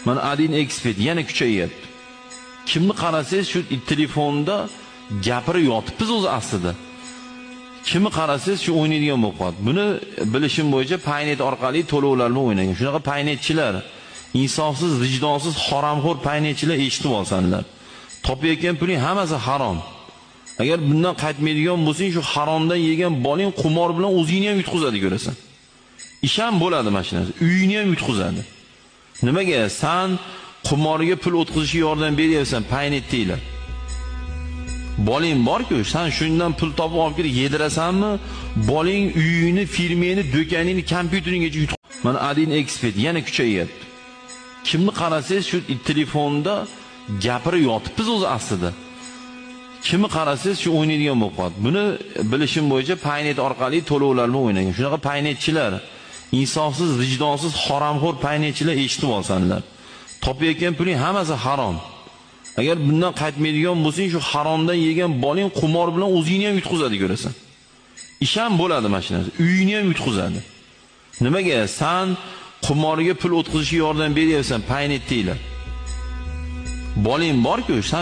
Mana Adin Expert yana kuchayyapti. Kimni qarasangiz shu telefonda gapirib yotibmiz o'zi aslida. Kimni qarasangiz shu o'ynaydigan bo'lib qoldi. Buni bilishim bo'yicha Paynet orqali to'lovlar bilan o'ynagan. Shunaqa paynetchilar, insofsiz, vijdonsiz, haromxo'r paynetchilar eshitib olsanlar. Topayotgan puling hammasi harom. Agar bundan qaytmaydigan bo'lsang, shu haromdan yegan boling qumor bilan o'zingni ham yutqizadi ko'rasan. Ish ham bo'ladi mana shu narsa. Uyingni ham yutqizadi. Nimaga? San qumorga pul o'tkazishga yordam beryapsan, paynetdinglar. Boling bor-ku, san shundan pul topib olib kelib yedirasanmi? Boling uyingni, firmangni, do'koningni, kompyuteringgacha yutq. Mana Adin Expert yana kuchayyapti. Kimni qarasangiz shu telefonda gapirib yotibmiz o'zi aslida. Kimni qarasangiz shu o'ynaydigan bo'lib qoldi. Buni bilishim bo'yicha Paynet orqali to'lovlar bilan o'ynagan. Shunaqa paynetchilar, insofsiz, vijdonsiz, haromxo'r paynetchilar eshitib olsanlar. Topayotgan puling hammasi harom. Agar bundan qaytmaydigan bo'lsang, shu haromdan yegan boling qumor bilan o'zingni ham yutqizadi ko'rasan. Ish ham bo'ladi mana shu narsa. Uyingni ham yutqizadi. Nimaga? San qumorga pul o'tkazishga yordam beryapsan, paynetdinglar. Boling bor-ku, san